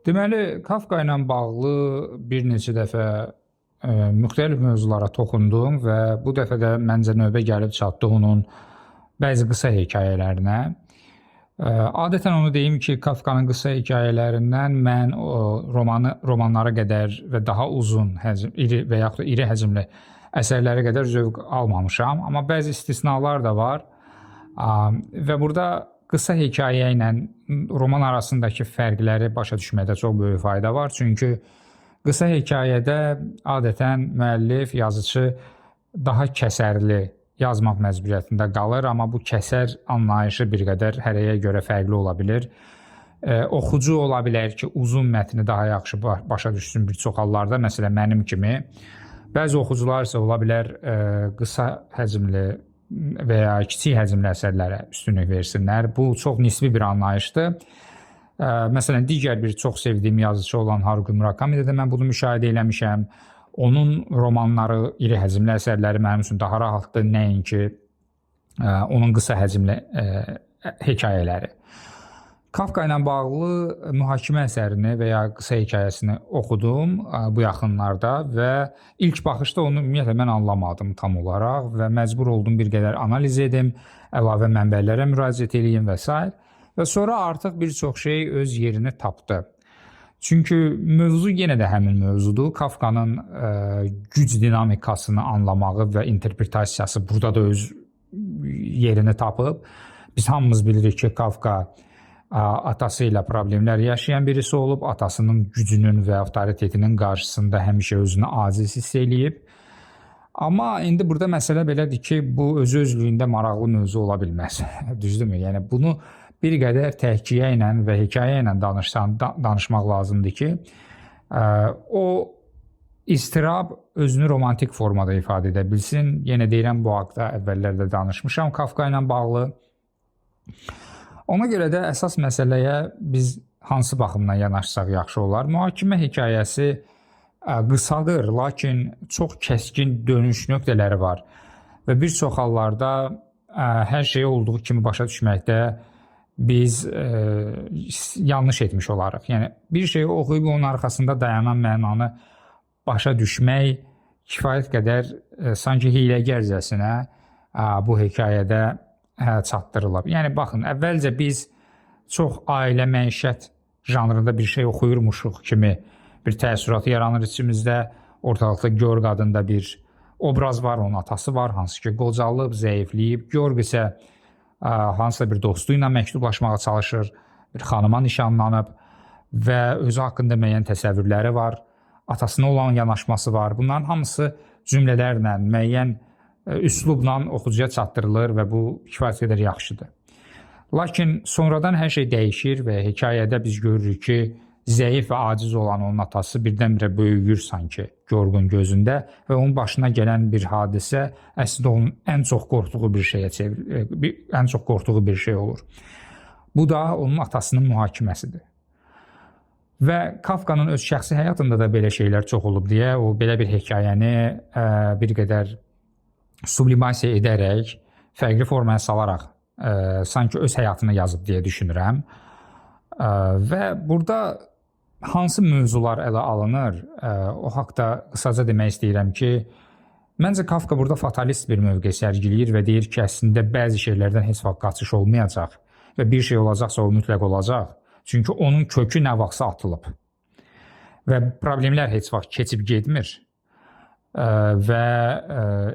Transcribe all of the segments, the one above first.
Deməli, Kafka ilə bağlı bir neçə dəfə müxtəlif mövzulara toxundum və bu dəfə də məncə növbə gəlib çatdı onun bəzi qısa hekayələrinə. Adətən onu deyim ki, Kafkanın qısa hekayələrindən mən o romanı romanlara qədər və daha uzun həcm, iri və yaxud da iri həcmli əsərlərə qədər zövq almamışam, amma bəzi istisnalar da var. Və burada qısa hekayə ilə roman arasındakı fərqləri başa düşməkdə çox böyük fayda var. Çünki qısa hekayədə adətən müəllif, yazıçı daha kəsərli yazmaq məcburiyyətində qalır, amma bu kəsər anlayışı bir qədər hərəyə görə fərqli ola bilər. Oxucu ola bilər ki, uzun mətni daha yaxşı başa düşsün bir çox hallarda, məsələn mənim kimi. Bəzi oxucular isə ola bilər qısa həcmli və ya kiçik həcmli əsərlərə üstünlük versinlər. Bu çox nisbi bir anlayışdır. Məsələn, digər bir çox sevdiyim yazıçı olan Haruki Murakami'də də mən bunu müşahidə eləmişəm. Onun romanları, iri həcmli əsərləri mənim üçün daha rahatdır, nəinki onun qısa həcmli hekayələri. Kafka ilə bağlı Mühakimə əsərini və ya qısa hekayəsini oxudum bu yaxınlarda və ilk baxışda onu ümumiyyətlə mən anlamadım tam olaraq və məcbur oldum bir qədər analiz edim, əlavə mənbələrə müraciət eləyim və sair. Və sonra artıq bir çox şey öz yerini tapdı. Çünki mövzu yenə də həmin mövzudur. Kafkanın güc dinamikasını anlamağı və interpretasiyası burada da öz yerini tapıb. Biz hamımız bilirik ki, Kafka atası ilə problemlər yaşayan birisi olub, atasının gücünün və avtoritetinin qarşısında həmişə özünü aciz hiss eləyib. Amma indi burada məsələ belədir ki, bu özü özlüyündə maraqlı mövzu ola bilməz. Düzdürmü? Yəni bunu bir qədər təhkiyə ilə və hekayə ilə danışmaq lazımdır ki, o istirab özünü romantik formada ifadə edə bilsin. Yenə deyirəm, bu haqda əvvəllər də danışmışam Kafka ilə bağlı. Ona görə də əsas məsələyə biz hansı baxımdan yanaşsaq yaxşı olar? Mühakimə hekayəsi qısadır, lakin çox kəskin dönüş nöqtələri var və bir çox hallarda hər şeyi olduğu kimi başa düşməkdə biz yanlış etmiş olarıq. Yəni bir şeyi oxuyub onun arxasında dayanan mənanı başa düşmək kifayət qədər sanki hiyləgərcəsinə bu hekayədə çatdırılıb. Yəni baxın, əvvəlcə biz çox ailə məişət janrında bir şey oxuyurmuşuq kimi bir təəssürat yaranır içimizdə. Ortalıqda Georg adında bir obraz var, onun atası var, hansı ki qocalıb, zəifləyib. Georg isə hansısa bir dostu ilə məktublaşmağa çalışır, bir xanıma nişanlanıb və özü haqqında müəyyən təsəvvürləri var, atasına olan yanaşması var. Bunların hamısı cümlələrlə, müəyyən üslubla oxucuya çatdırılır və bu kifayət qədər yaxşıdır. Lakin sonradan hər şey dəyişir və hekayədə biz görürük ki, zəif və aciz olan onun atası birdən-birə böyüyür sanki Georgun gözündə və onun başına gələn bir hadisə əslində onun ən çox qorxduğu bir şeyə çevrilir, ən çox qorxduğu bir şey olur. Bu da onun atasının mühakiməsidir. Və Kafkanın öz şəxsi həyatında da belə şeylər çox olub deyə o belə bir hekayəni bir qədər sublimasiya edərək, fərqli formaya salaraq sanki öz həyatını yazıb deyə düşünürəm. Və burada hansı mövzular ələ alınır, o haqda qısaca demək istəyirəm ki, məncə Kafka burada fatalist bir mövqe sərgiləyir və deyir ki, əslində bəzi şeylərdən heç vaxt qaçış olmayacaq və bir şey olacaqsa o mütləq olacaq. Çünki onun kökü nə vaxtsa atılıb və problemlər heç vaxt keçib getmir. Və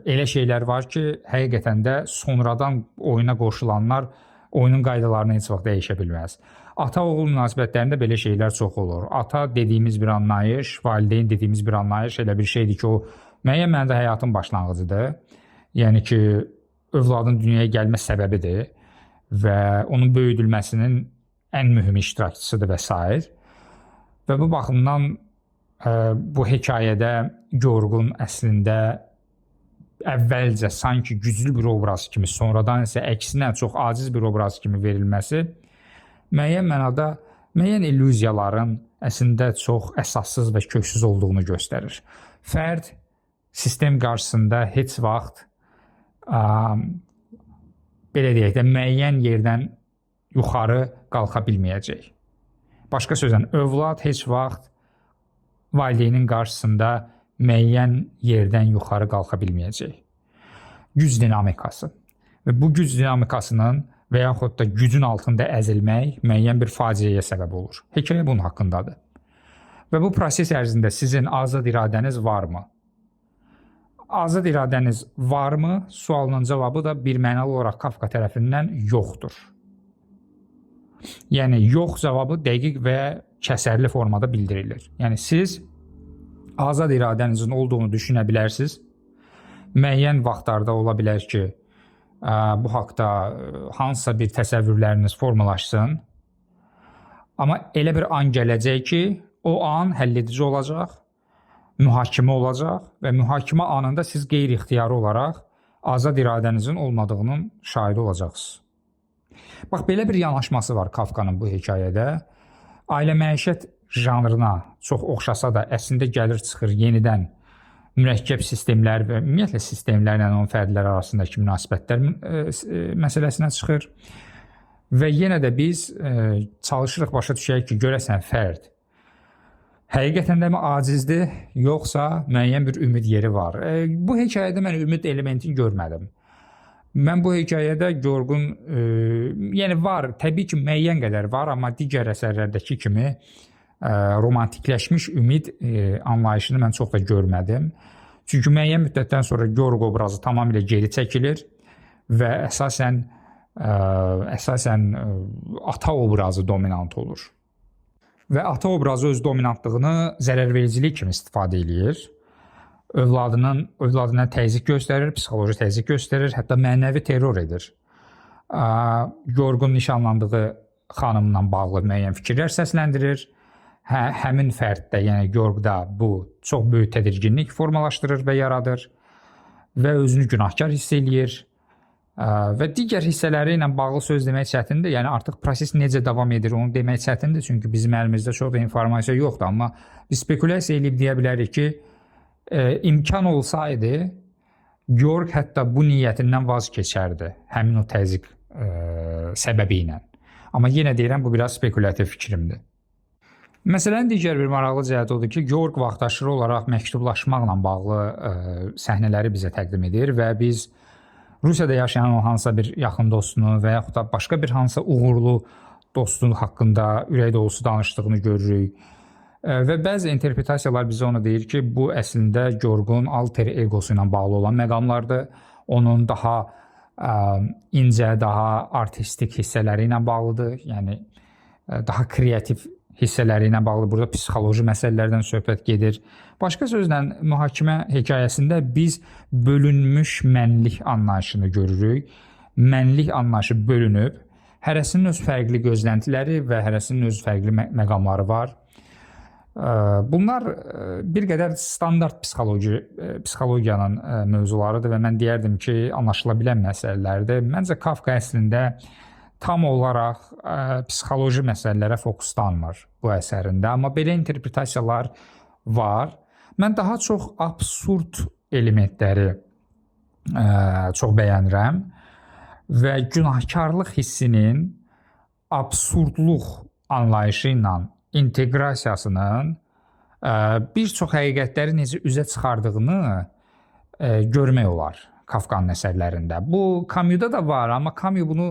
elə şeylər var ki, həqiqətən də sonradan oyuna qoşulanlar oyunun qaydalarını heç vaxt dəyişə bilməz. Ata-oğul münasibətlərində belə şeylər çox olur. Ata dediyimiz bir anlayış, valideyn dediyimiz bir anlayış elə bir şeydir ki, o müəyyən mənada həyatın başlanğıcıdır. Yəni ki, övladın dünyaya gəlmə səbəbidir və onun böyüdülməsinin ən mühüm iştirakçısıdır və sair. Və bu baxımdan bu hekayədə Georgun əslində əvvəlcə sanki güclü bir obraz kimi, sonradan isə əksinə çox aciz bir obraz kimi verilməsi müəyyən mənada müəyyən illüziyaların əslində çox əsassız və köksüz olduğunu göstərir. Fərd sistem qarşısında heç vaxt belə deyək də müəyyən yerdən yuxarı qalxa bilməyəcək. Başqa sözlə, övlad heç vaxt valideynin qarşısında müəyyən yerdən yuxarı qalxa bilməyəcək. Güc dinamikası. Və bu güc dinamikasının və yaxud da gücün altında əzilmək müəyyən bir faciəyə səbəb olur. Hekayə bunun haqqındadır. Və bu proses ərzində sizin azad iradəniz varmı? Azad iradəniz varmı? Sualının cavabı da bir mənalı olaraq Kafka tərəfindən yoxdur. Yəni yox cavabı dəqiq və kəsərli formada bildirilir. Yəni siz azad iradənizin olduğunu düşünə bilərsiniz. Müəyyən vaxtlarda ola bilər ki, bu haqda hansısa bir təsəvvürləriniz formalaşsın. Amma elə bir an gələcək ki, o an həlledici olacaq, mühakimə olacaq və mühakimə anında siz qeyri-ixtiyari olaraq azad iradənizin olmadığının şahidi olacaqsınız. Bax, belə bir yanaşması var Kafkanın bu hekayədə. Ailə məişət janrına çox oxşasa da əslində gəlir çıxır yenidən mürəkkəb sistemlər və ümumiyyətlə sistemlərlə onun fərdlər arasındakı münasibətlər məsələsinə çıxır. Və yenə də biz çalışırıq başa düşək ki, görəsən fərd həqiqətən də mi acizdir, yoxsa müəyyən bir ümid yeri var. Bu hekayədə mən ümid elementini görmədim. Mən bu hekayədə Georqun, yəni var, təbii ki, müəyyən qədər var, amma digər əsərlərdəki kimi romantikləşmiş ümid anlayışını mən çox da görmədim. Çünki müəyyən müddətdən sonra Georq obrazı tamamilə geri çəkilir və əsasən ata obrazı dominant olur. Və ata obrazı öz dominantlığını zərərvericilik kimi istifadə eləyir. Övladına təzyiq göstərir, psixoloji təzyiq göstərir, hətta mənəvi terror edir. Georqun nişanlandığı xanımla bağlı müəyyən fikirlər səsləndirir. Həmin fərddə, yəni Georqda bu çox böyük tədirginlik formalaşdırır və yaradır və özünü günahkar hiss eləyir. Və digər hissələri ilə bağlı söz demək çətindir. Yəni artıq proses necə davam edir onu demək çətindir. Çünki bizim əlimizdə çox da informasiya yoxdur. Amma biz spekulyasiya eləyib deyə bilərik ki, imkan olsaydı Georq hətta bu niyyətindən vaz keçərdi həmin o təzyiq səbəbi ilə. Amma yenə deyirəm, bu biraz spekulyativ fikrimdir. Məsələnin digər bir maraqlı cəhəti odur ki, Georq vaxtaşırı olaraq məktublaşmaqla bağlı səhnələri bizə təqdim edir və biz Rusiyada yaşayan o hansısa bir yaxın dostunu və yaxud da başqa bir hansısa uğurlu dostun haqqında ürək dolusu danışdığını görürük. Və bəzi interpretasiyalar bizə onu deyir ki, bu əslində Georqun alter egosu ilə bağlı olan məqamlardır. Onun daha incə, daha artistik hissələri ilə bağlıdır. Yəni daha kreativ hissələri ilə bağlı. Burada psixoloji məsələlərdən söhbət gedir. Başqa sözlə, mühakimə hekayəsində biz bölünmüş mənlik anlayışını görürük. Mənlik anlayışı bölünüb. Hərəsinin öz fərqli gözləntiləri və hərəsinin öz fərqli məqamları var. Bunlar bir qədər standart psixologiyanın mövzularıdır və mən deyərdim ki, anlaşıla bilən məsələlərdir. Məncə Kafka əslində tam olaraq psixoloji məsələlərə fokuslanmır bu əsərində, amma belə interpretasiyalar var. Mən daha çox absurd elementləri çox bəyənirəm və günahkarlıq hissinin absurdluq anlayışı ilə inteqrasiyasının bir çox həqiqətləri necə üzə çıxardığını görmək olar Kafkanın əsərlərində. Bu Camus'da da var, amma Camus bunu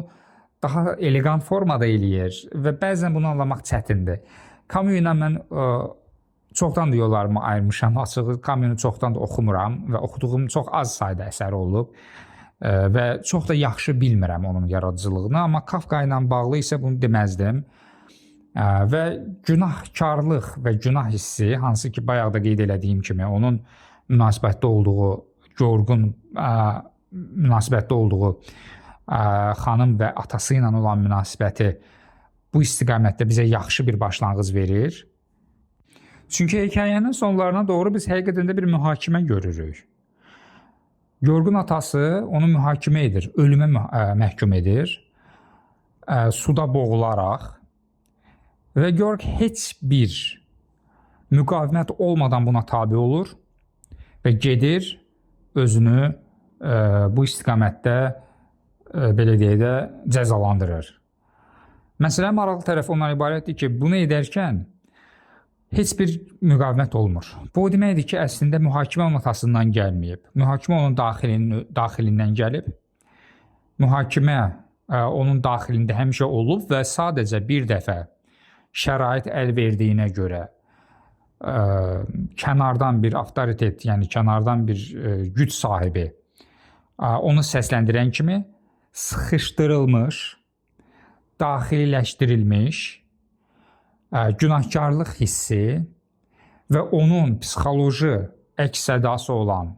daha elegant formada eləyir və bəzən bunu anlamaq çətindir. Camus ilə mən çoxdan da yollarımı ayırmışam. Açığı Camus'u çoxdan da oxumuram və oxuduğum çox az sayda əsəri olub və çox da yaxşı bilmirəm onun yaradıcılığını, amma Kafka ilə bağlı isə bunu deməzdim. Və günahkarlıq və günah hissi, hansı ki bayaq da qeyd elədiyim kimi onun münasibətdə olduğu, Georqun münasibətdə olduğu xanım və atası ilə olan münasibəti bu istiqamətdə bizə yaxşı bir başlanğıc verir. Çünki hekayənin sonlarına doğru biz həqiqətən də bir mühakimə görürük. Georqun atası onu mühakimə edir, ölümə məhkum edir, suda boğularaq və Georq heç bir müqavimət olmadan buna tabi olur və gedir özünü bu istiqamətdə belə deyək də cəzalandırır. Məsələnin maraqlı tərəfi ondan ibarətdir ki, bunu edərkən heç bir müqavimət olmur. Bu o deməkdir ki, əslində mühakimə onun atasından gəlməyib. Mühakimə onun daxilindən gəlib. Mühakimə onun daxilində həmişə olub və sadəcə bir dəfə şərait əl verdiyinə görə kənardan bir avtoritet, yəni kənardan bir güc sahibi onu səsləndirən kimi sıxışdırılmış, daxililəşdirilmiş günahkarlıq hissi və onun psixoloji əks sədası olan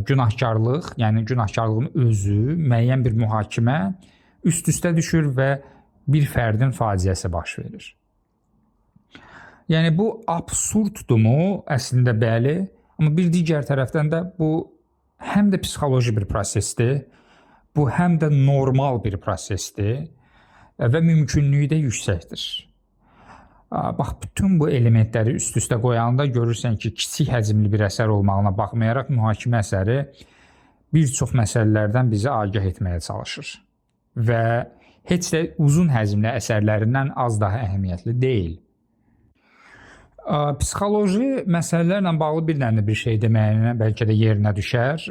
günahkarlıq, yəni günahkarlığın özü müəyyən bir mühakimə üst-üstə düşür və bir fərdin faciəsi baş verir. Yəni bu absurddurmu? Əslində bəli, amma bir digər tərəfdən də bu həm də psixoloji bir prosesdir, bu həm də normal bir prosesdir və mümkünlüyü də yüksəkdir. Bax, bütün bu elementləri üst-üstə qoyanda görürsən ki, kiçik həcmli bir əsər olmağına baxmayaraq mühakimə əsəri bir çox məsələlərdən bizi agah etməyə çalışır və heç də uzun həcmli əsərlərindən az daha əhəmiyyətli deyil. Psixoloji məsələlərlə bağlı bir dənə bir şey deməyinə bəlkə də yerinə düşər.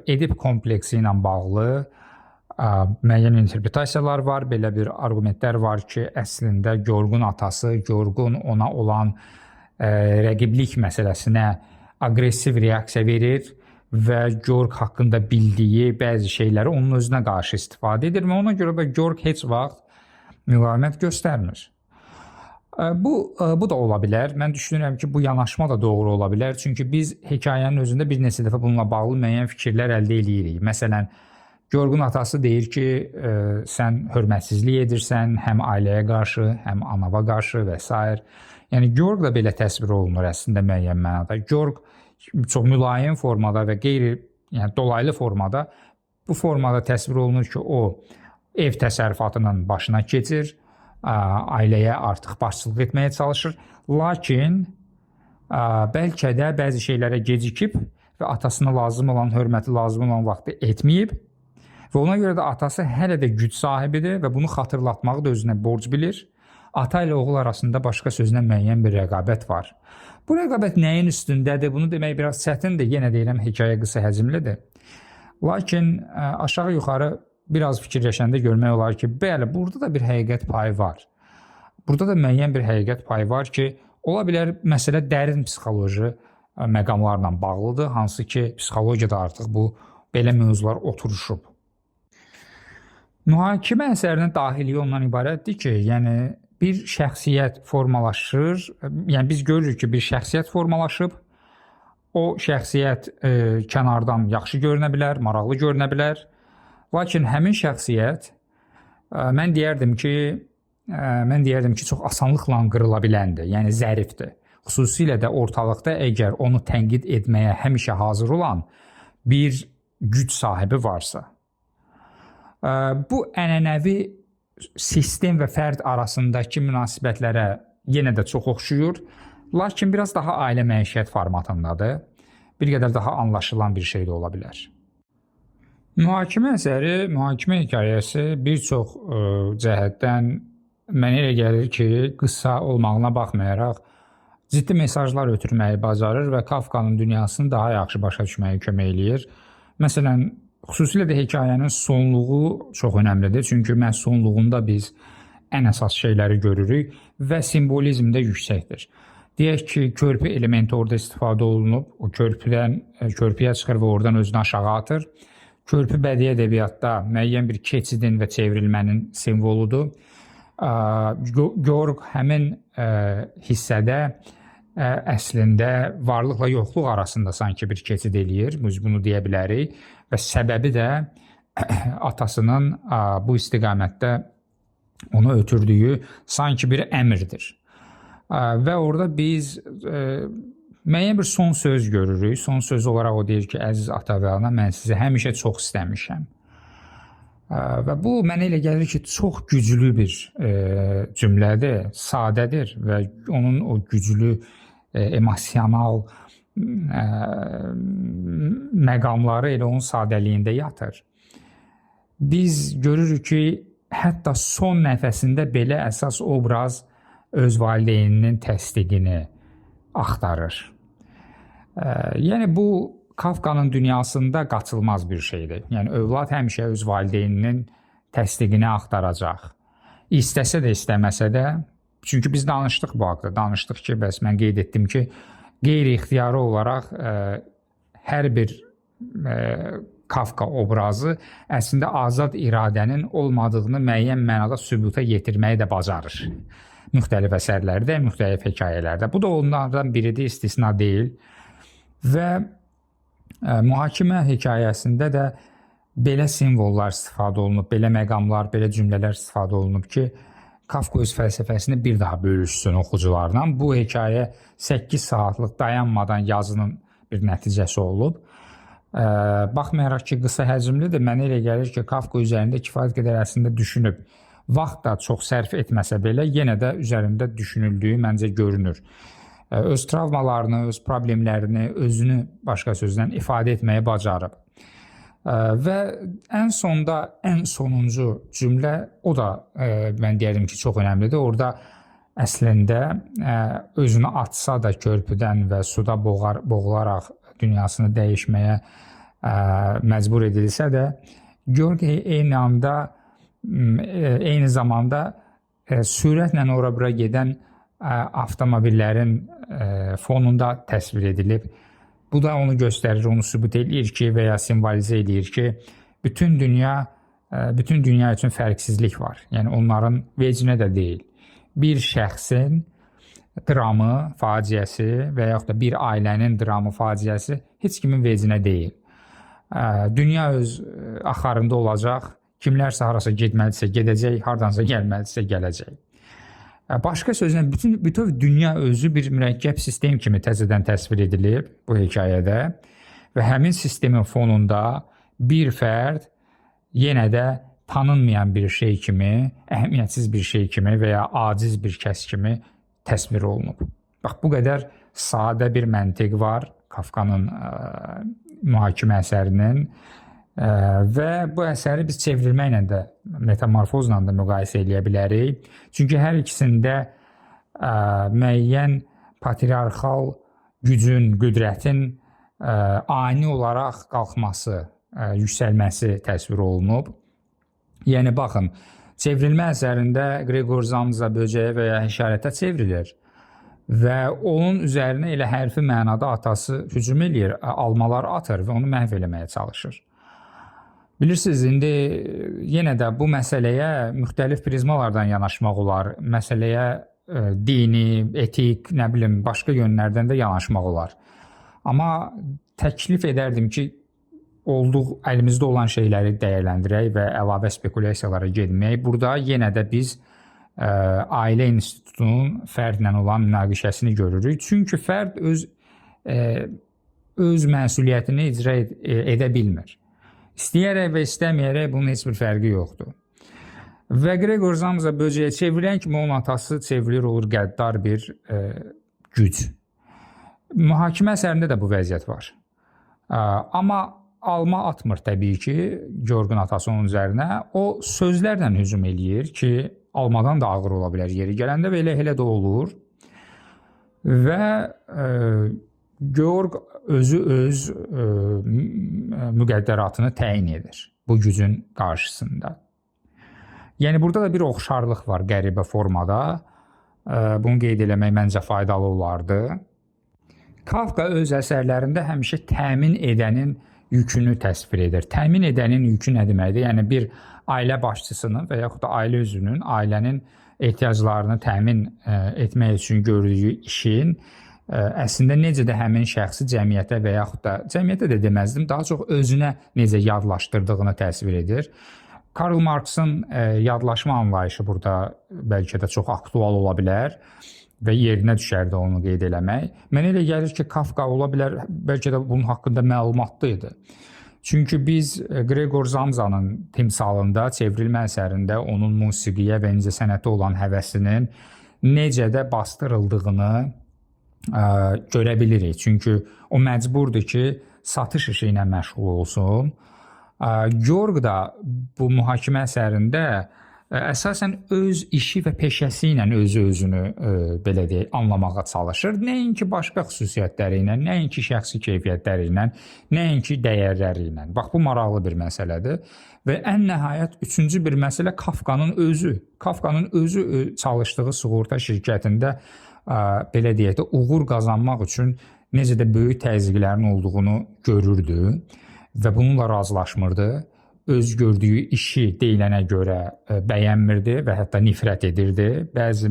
Edip kompleksi ilə bağlı müəyyən interpretasiyalar var, belə bir arqumentlər var ki, əslində Georqun atası, Georqun ona olan rəqiblik məsələsinə aqressiv reaksiya verir və Georq haqqında bildiyi bəzi şeyləri onun özünə qarşı istifadə edir və ona görə də Georq heç vaxt müqavimət göstərmir. Bu da ola bilər. Mən düşünürəm ki, bu yanaşma da doğru ola bilər. Çünki biz hekayənin özündə bir neçə dəfə bununla bağlı müəyyən fikirlər əldə eləyirik. Məsələn, Georqun atası deyir ki, sən hörmətsizlik edirsən həm ailəyə qarşı, həm anava qarşı və s. Yəni Georq da belə təsvir olunur əslində müəyyən mənada. Georq çox mülayim formada və qeyri, yəni dolaylı formada bu formada təsvir olunur ki, o ev təsərrüfatının başına keçir, ailəyə artıq başçılıq etməyə çalışır. Lakin bəlkə də bəzi şeylərə gecikib və atasına lazım olan hörməti lazım olan vaxtı etməyib və ona görə də atası hələ də güc sahibidir və bunu xatırlatmağı da özünə borc bilir. Ata ilə oğul arasında başqa sözlə müəyyən bir rəqabət var. Bu rəqabət nəyin üstündədir? Bunu demək biraz çətindir. Yenə deyirəm, hekayə qısa həcmlidir. Lakin aşağı-yuxarı biraz fikirləşəndə görmək olar ki, bəli, burada da bir həqiqət payı var. Burada da müəyyən bir həqiqət payı var ki, ola bilər məsələ dərin psixoloji məqamlarla bağlıdır, hansı ki, psixologiyada artıq bu belə mövzular oturuşub. Mühakimə əsərinin dahiliyi ondan ibarətdir ki, yəni bir şəxsiyyət formalaşır, yəni biz görürük ki, bir şəxsiyyət formalaşıb, o şəxsiyyət kənardan yaxşı görünə bilər, maraqlı görünə bilər. Lakin həmin şəxsiyyət mən deyərdim ki, çox asanlıqla qırıla biləndir, yəni zərifdir. Xüsusilə də ortalıqda əgər onu tənqid etməyə həmişə hazır olan bir güc sahibi varsa. Bu ənənəvi sistem və fərd arasındakı münasibətlərə yenə də çox oxşuyur. Lakin biraz daha ailə məişət formatındadır. Bir qədər daha anlaşılan bir şey də ola bilər. Mühakimə əsəri, mühakimə hekayəsi bir çox cəhətdən mənə elə gəlir ki, qısa olmağına baxmayaraq ciddi mesajlar ötürməyi bacarır və Kafkanın dünyasını daha yaxşı başa düşməyə kömək eləyir. Məsələn, xüsusilə də hekayənin sonluğu çox önəmlidir. Çünki məhz sonluğunda biz ən əsas şeyləri görürük və simvolizm də yüksəkdir. Deyək ki, körpü elementi orada istifadə olunub, o körpüyə çıxır və oradan özünü aşağı atır. Körpü bədii ədəbiyyatda müəyyən bir keçidin və çevrilmənin simvoludur. Georg həmin hissədə əslində varlıqla yoxluq arasında sanki bir keçid eləyir, biz bunu deyə bilərik və səbəbi də atasının bu istiqamətdə onu ötürdüyü sanki bir əmrdir. Və orada biz müəyyən bir son söz görürük. Son söz olaraq o deyir ki, əziz ata və ana, mən sizi həmişə çox istəmişəm. Və bu mənə elə gəlir ki, çox güclü bir cümlədir, sadədir və onun o güclü emosional məqamları elə onun sadəliyində yatır. Biz görürük ki, Hətta son nəfəsində belə əsas obraz öz valideyninin təsdiqini axtarır. Yəni bu Kafkanın dünyasında qaçılmaz bir şeydir. Yəni övlad həmişə öz valideyninin təsdiqini axtaracaq. İstəsə də, istəməsə də, çünki biz danışdıq bu haqda, danışdıq ki, bəs mən qeyd etdim ki, qeyri-ixtiyari olaraq hər bir Kafka obrazı əslində azad iradənin olmadığını müəyyən mənada sübuta yetirməyi də bacarır. Müxtəlif əsərlərdə, müxtəlif hekayələrdə. Bu da onlardan biridir, istisna deyil. Və mühakimə hekayəsində də belə simvollar istifadə olunub, belə məqamlar, belə cümlələr istifadə olunub ki, Kafka öz fəlsəfəsini bir daha bölüşsün oxucularla. Bu hekayə 8 saatlıq dayanmadan yazının bir nəticəsi olub. Baxmayaraq ki, qısa həcmlidir, mənə elə gəlir ki, Kafka üzərində kifayət qədər əslində düşünüb. Vaxt da çox sərf etməsə belə, yenə də üzərində düşünüldüyü məncə görünür. Öz travmalarını, öz problemlərini, özünü başqa sözlə ifadə etməyi bacarıb. Və ən sonda, ən sonuncu cümlə, o da mən deyərdim ki, çox önəmlidir. Orada əslində özünü atsa da körpüdən və suda boğularaq dünyasını dəyişməyə məcbur edilsə də, Georg eyni zamanda sürətlə ora-bura gedən avtomobillərin fonunda təsvir edilib. Bu da onu göstərir, onu sübut eləyir ki, və ya simvolizə eləyir ki, bütün dünya üçün fərqsizlik var. Yəni onların vecinə də deyil. Bir şəxsin dramı, faciəsi və yaxud da bir ailənin dramı, faciəsi heç kimin vecinə deyil. Dünya öz axarında olacaq. Kimlərsə harasa getməlidirsə gedəcək, hardansa gəlməlidirsə gələcək. Başqa sözlə, bütöv dünya özü bir mürəkkəb sistem kimi təzədən təsvir edilib bu hekayədə və həmin sistemin fonunda bir fərd yenə də tanınmayan bir şey kimi, əhəmiyyətsiz bir şey kimi və ya aciz bir kəs kimi təsvir olunub. Bax, bu qədər sadə bir məntiq var Kafkanın mühakimə əsərinin və bu əsəri biz çevrilməklə də, metamorfozla da müqayisə eləyə bilərik. Çünki hər ikisində müəyyən patriarxal gücün, qüdrətin ani olaraq qalxması, yüksəlməsi təsvir olunub. Yəni baxın, çevrilmə əsərində Gregor Zamza böcəyə və ya həşərata çevrilir və onun üzərinə elə hərfi mənada atası hücum eləyir, almalar atır və onu məhv eləməyə çalışır. Bilirsiniz, indi yenə də bu məsələyə müxtəlif prizmalardan yanaşmaq olar. Məsələyə dini, etik, nə bilim, başqa yönlərdən də yanaşmaq olar. Amma təklif edərdim ki, əlimizdə olan şeyləri dəyərləndirək və əlavə spekulyasiyalara getməyək. Burada yenə də biz ailə institutunun fərdlə olan münaqişəsini görürük. Çünki fərd öz məsuliyyətini icra edə bilmir. İstəyərək və istəməyərək bunun heç bir fərqi yoxdur. Və Gregor Zamza böcəyə çevrilən kimi onun atası çevrilir, olur qəddar bir güc. Mühakimə əsərində də bu vəziyyət var. Amma alma atmır təbii ki, Georg'un atası onun üzərinə. O sözlərlə hücum eləyir ki, almadan da ağır ola bilər yeri gələndə və elə də olur. Və Georg özü öz müqəddəratını təyin edir bu gücün qarşısında. Yəni burada da bir oxşarlıq var qəribə formada. Bunu qeyd eləmək məncə faydalı olardı. Kafka öz əsərlərində həmişə təmin edənin yükünü təsvir edir. Təmin edənin yükü nə deməkdir? Yəni bir ailə başçısının və yaxud da ailə üzvünün, ailənin ehtiyaclarını təmin etmək üçün gördüyü işin əslində necə də həmin şəxsi cəmiyyətə və yaxud da cəmiyyətə də deməzdim, daha çox özünə necə yadlaşdırdığını təsvir edir. Karl Marxın yadlaşma anlayışı burada bəlkə də çox aktual ola bilər və yerinə düşərdi onu qeyd eləmək. Mənə elə gəlir ki, Kafka ola bilər, bəlkə də bunun haqqında məlumatlı idi. Çünki biz Gregor Zamzanın timsalında, çevrilmə əsərində onun musiqiyə və incəsənətə olan həvəsinin necə də bastırıldığını görə bilirik. Çünki o məcburdur ki, satış işi ilə məşğul olsun. Georg da bu mühakimə əsərində Əsasən öz işi və peşəsi ilə özü özünü belə deyək, anlamağa çalışır. Nəinki başqa xüsusiyyətləri ilə, nəinki şəxsi keyfiyyətləri ilə, nəinki dəyərləri ilə. Bax bu maraqlı bir məsələdir. Və ən nəhayət üçüncü bir məsələ Kafkanın özü. Kafkanın özü çalışdığı sığorta şirkətində belə deyək də uğur qazanmaq üçün necə də böyük təzyiqlərin olduğunu görürdü və bununla razılaşmırdı. Öz gördüyü işi deyilənə görə bəyənmirdi və hətta nifrət edirdi. Bəzi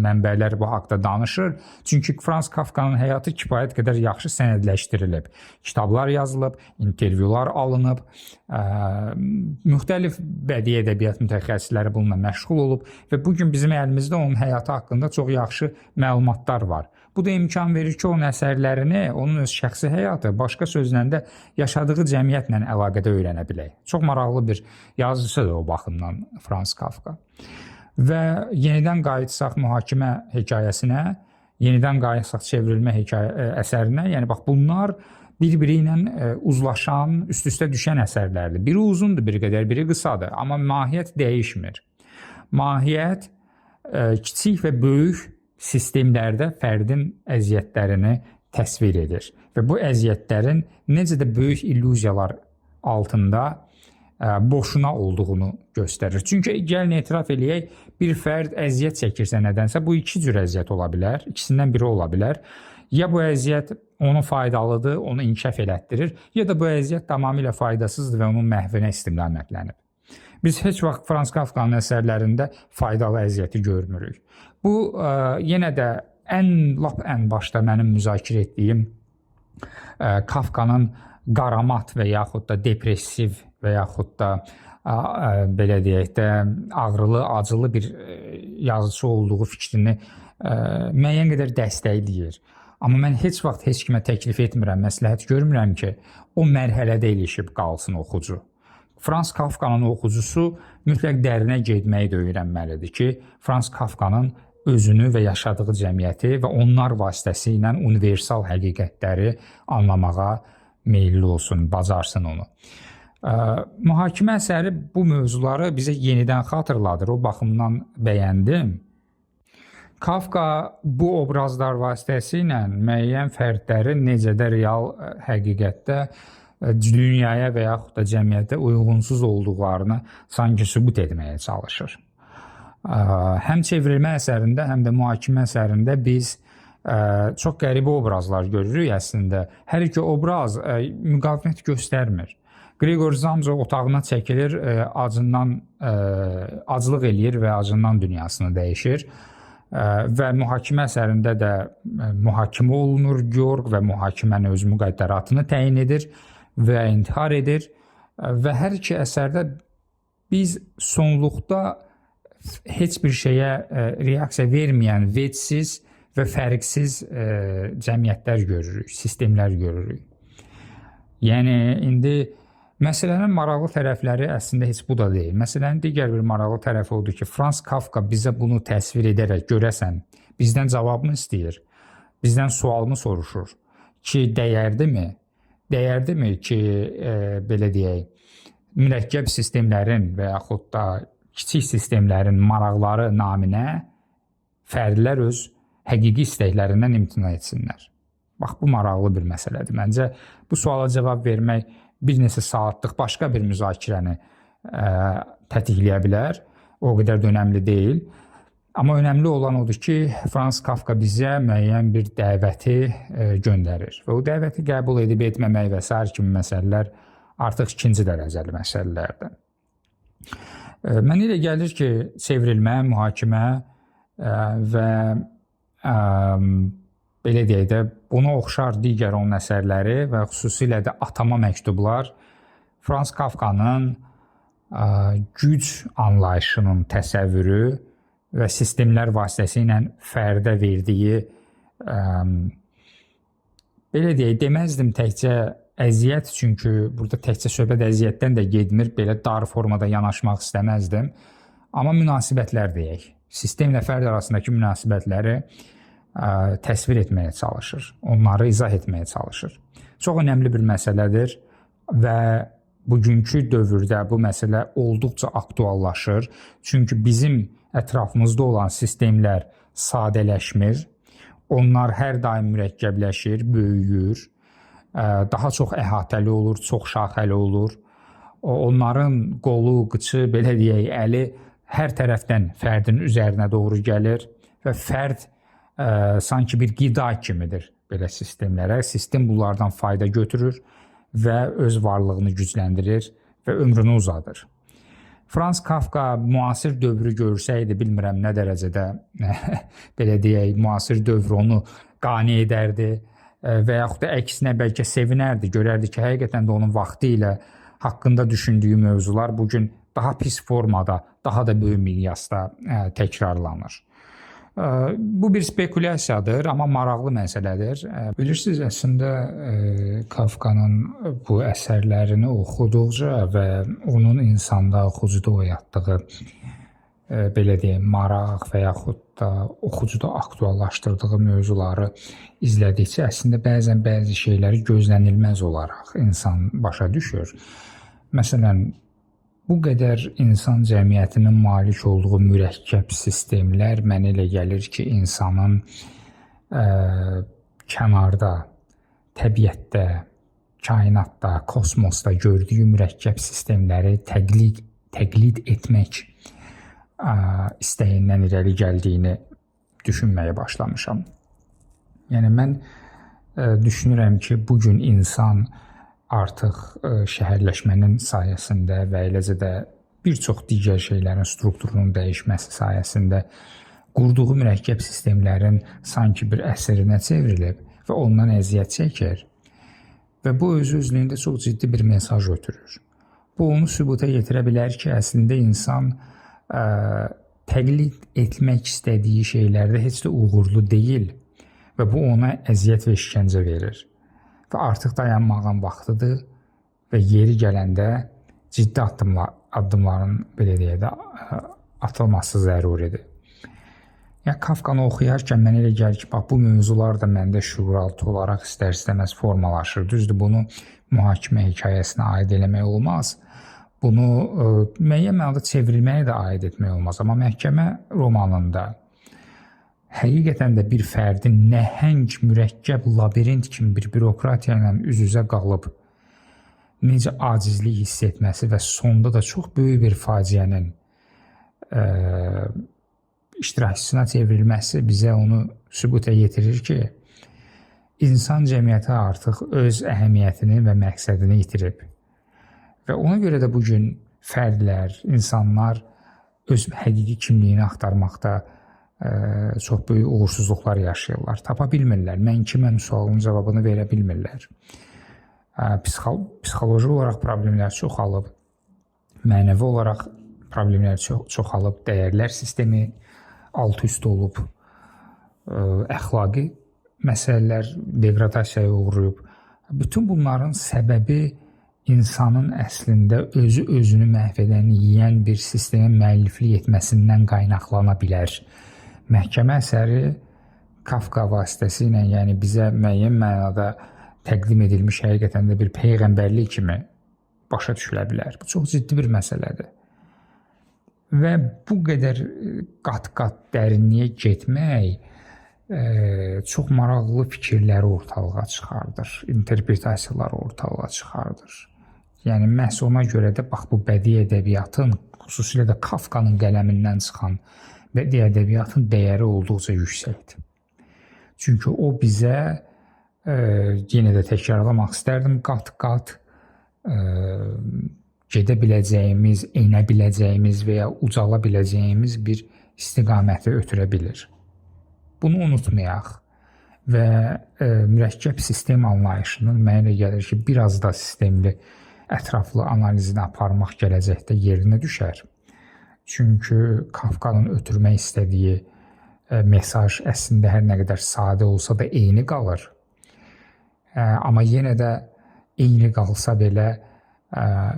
mənbələr bu haqda danışır. Çünki Frans Kafkanın həyatı kifayət qədər yaxşı sənədləşdirilib. Kitablar yazılıb, intervyular alınıb, müxtəlif bədii ədəbiyyat mütəxəssisləri bununla məşğul olub və bu gün bizim əlimizdə onun həyatı haqqında çox yaxşı məlumatlar var. Bu da imkan verir ki, onun əsərlərini, onun öz şəxsi həyatı, başqa sözlə də yaşadığı cəmiyyətlə əlaqədə öyrənə bilək. Çox maraqlı bir yazıcıdır o baxımdan Frans Kafka. Və yenidən qayıtsaq mühakimə hekayəsinə, yenidən qayıtsaq çevrilmə hekayə əsərinə, yəni bax bunlar bir-biri ilə uzlaşan, üst-üstə düşən əsərlərdir. Biri uzundur bir qədər, biri qısadır, amma mahiyyət dəyişmir. Mahiyyət kiçik və böyük sistemlərdə fərdin əziyyətlərini təsvir edir və bu əziyyətlərin necə də böyük illüziyalar altında boşuna olduğunu göstərir. Çünki gəlin etiraf eləyək, bir fərd əziyyət çəkirsə nədənsə, bu iki cür əziyyət ola bilər, ikisindən biri ola bilər. Ya bu əziyyət ona faydalıdır, onu inkişaf elətdirir, ya da bu əziyyət tamamilə faydasızdır və onun məhvinə istiqamətlənib. Biz heç vaxt Frans Kafkanın əsərlərində faydalı əziyyəti görmürük. Bu yenə də lap ən başda mənim müzakirə etdiyim Kafkanın qaramat və yaxud da depressiv və yaxud da belə deyək də ağrılı, acılı bir yazıcı olduğu fikrini müəyyən qədər dəstəkləyir. Amma mən heç vaxt heç kimə təklif etmirəm, məsləhət görmürəm ki, o mərhələdə ilişib qalsın oxucu. Frans Kafkanın oxucusu mütləq dərinə getməyi də öyrənməlidir ki, Frans Kafkanın özünü və yaşadığı cəmiyyəti və onlar vasitəsilə universal həqiqətləri anlamağa meyilli olsun, bacarsın onu. Mühakimə əsəri bu mövzuları bizə yenidən xatırladır. O baxımdan bəyəndim. Kafka bu obrazlar vasitəsilə müəyyən fərdlərin necə də real həqiqətdə dünyaya və yaxud da cəmiyyətə uyğunsuz olduqlarını sanki sübut etməyə çalışır. Həm çevrilmə əsərində, həm də mühakimə əsərində biz çox qəribə obrazlar görürük əslində. Hər iki obraz müqavimət göstərmir. Gregor Zamza otağına çəkilir, acından aclıq eləyir və acından dünyasını dəyişir. Və mühakimə əsərində də mühakimə olunur Georg və mühakimənin öz müqəddəratını təyin edir və intihar edir. Və hər iki əsərdə biz sonluqda heç bir şeyə reaksiya verməyən vecsiz və fərqsiz cəmiyyətlər görürük, sistemlər görürük. Yəni indi məsələnin maraqlı tərəfləri əslində heç bu da deyil. Məsələnin digər bir maraqlı tərəfi odur ki, Frans Kafka bizə bunu təsvir edərək görəsən, bizdən cavabını istəyir, bizdən sualını soruşur ki, dəyərdimi? Dəyərdimi ki, belə deyək, mürəkkəb sistemlərin və yaxud da kiçik sistemlərin maraqları naminə fərdlər öz həqiqi istəklərindən imtina etsinlər? Bax, bu maraqlı bir məsələdir. Məncə bu suala cavab vermək bir neçə saatlıq başqa bir müzakirəni tətikləyə bilər. O qədər də önəmli deyil. Amma önəmli olan odur ki, Frans Kafka bizə müəyyən bir dəvəti göndərir. Və o dəvəti qəbul edib etməmək və sair kimi məsələlər artıq ikinci dərəcəli məsələlərdir. Mənə elə gəlir ki, çevrilmə, mühakimə və belə deyək də, buna oxşar digər onun əsərləri və xüsusilə də atama məktublar Frans Kafkanın güc anlayışının təsəvvürü və sistemlər vasitəsilə fərdə verdiyi, belə deyək, deməzdim təkcə əziyyət, çünki burada təkcə söhbət əziyyətdən də getmir, belə dar formada yanaşmaq istəməzdim. Amma münasibətlər deyək, sistemlə fərd arasındakı münasibətləri təsvir etməyə çalışır, onları izah etməyə çalışır. Çox önəmli bir məsələdir və Bugünkü dövrdə bu məsələ olduqca aktuallaşır. Çünki bizim ətrafımızda olan sistemlər sadələşmir. Onlar hər daim mürəkkəbləşir, böyüyür, daha çox əhatəli olur, çox şaxəli olur. Onların qolu, qıçı, belə deyək, əli hər tərəfdən fərdin üzərinə doğru gəlir və fərd sanki bir qida kimidir belə sistemlərə. Sistem bunlardan fayda götürür və öz varlığını gücləndirir və ömrünü uzadır. Franz Kafka müasir dövrü görsəydi, bilmirəm nə dərəcədə belə deyək, müasir dövr onu qane edərdi və yaxud da əksinə bəlkə sevinərdi, görərdi ki, həqiqətən də onun vaxtı ilə haqqında düşündüyü mövzular bu gün daha pis formada, daha da böyük miqyasda təkrarlanır. Bu bir spekulyasiyadır, amma maraqlı məsələdir. Bilirsiniz, əslində Kafkanın bu əsərlərini oxuduqca və onun insanda, oxucuda oyatdığı belə deyək, maraq və yaxud da oxucuda aktuallaşdırdığı mövzuları izlədikcə əslində bəzən bəzi şeyləri gözlənilməz olaraq insan başa düşür. Məsələn, bu qədər insan cəmiyyətinin malik olduğu mürəkkəb sistemlər mənə elə gəlir ki, insanın kənarda, təbiətdə, kainatda, kosmosda gördüyü mürəkkəb sistemləri təqlid etmək istəyindən irəli gəldiyini düşünməyə başlamışam. Yəni mən düşünürəm ki, bu gün insan artıq şəhərləşmənin sayəsində və eləcə də bir çox digər şeylərin strukturunun dəyişməsi sayəsində qurduğu mürəkkəb sistemlərin sanki bir əsirinə çevrilib və ondan əziyyət çəkir. Və bu özü-özlüyündə çox ciddi bir mesaj ötürür. Bu onu sübuta yetirə bilər ki, əslində insan təqlid etmək istədiyi şeylərdə heç də uğurlu deyil və bu ona əziyyət və işgəncə verir. Və artıq dayanmağın vaxtıdır və yeri gələndə ciddi addımların belə deyək də atılması zəruridir. Yəni Kafkanı oxuyarkən mənə elə gəlir ki, bax bu mövzular da məndə şüuraltı olaraq istər-istəməz formalaşır. Düzdür, bunu mühakimə hekayəsinə aid eləmək olmaz. Bunu müəyyən mənada çevrilməyə də aid etmək olmaz. Amma məhkəmə romanında həqiqətən də bir fərdin nəhəng, mürəkkəb labirint kimi bir bürokratiya ilə üz-üzə qalıb necə acizlik hiss etməsi və sonda da çox böyük bir faciənin iştirakçısına çevrilməsi bizə onu sübuta yetirir ki, insan cəmiyyəti artıq öz əhəmiyyətini və məqsədini itirib. Və ona görə də bugün fərdlər, insanlar öz həqiqi kimliyini axtarmaqda çox böyük uğursuzluqlar yaşayırlar. Tapa bilmirlər. Mən kiməm sualının cavabını verə bilmirlər. Psixoloji olaraq problemlər çoxalıb, mənəvi olaraq problemlər çoxalıb, dəyərlər sistemi alt-üst olub, əxlaqi məsələlər deqradasiyaya uğrayıb. Bütün bunların səbəbi insanın əslində özü özünü məhv edən, yeyən bir sistemə müəlliflik etməsindən qaynaqlana bilər. Məhkəmə əsəri Kafka vasitəsilə, yəni bizə müəyyən mənada təqdim edilmiş həqiqətən də bir peyğəmbərlik kimi başa düşülə bilər. Bu çox ciddi bir məsələdir. Və bu qədər qat-qat dərinliyə getmək çox maraqlı fikirləri ortalığa çıxardır, interpretasiyaları ortalığa çıxardır. Yəni məhz ona görə də bax bu bədii ədəbiyyatın, xüsusilə də Kafkanın qələmindən çıxan bədii ədəbiyyatın dəyəri olduqca yüksəkdir. Çünki o bizə yenə də təkrarlamaq istərdim, qat-qat gedə biləcəyimiz, enə biləcəyimiz və ya ucala biləcəyimiz bir istiqaməti ötürə bilir. Bunu unutmayaq və mürəkkəb sistem anlayışının mənə elə gəlir ki, biraz da sistemli, ətraflı analizini aparmaq gələcəkdə yerinə düşər. Çünki Kafkanın ötürmək istədiyi mesaj əslində hər nə qədər sadə olsa da eyni qalır. Amma yenə də eyni qalsa belə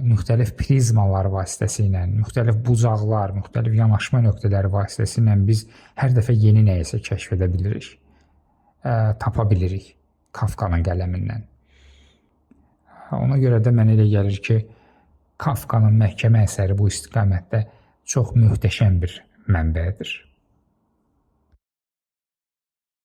müxtəlif prizmalar vasitəsilə, müxtəlif bucaqlar, müxtəlif yanaşma nöqtələri vasitəsilə biz hər dəfə yeni nəyisə kəşf edə bilirik, tapa bilirik Kafkanın qələmindən. Ona görə də mənə elə gəlir ki, Kafkanın Məhkəmə əsəri bu istiqamətdə çox möhtəşəm bir mənbədir.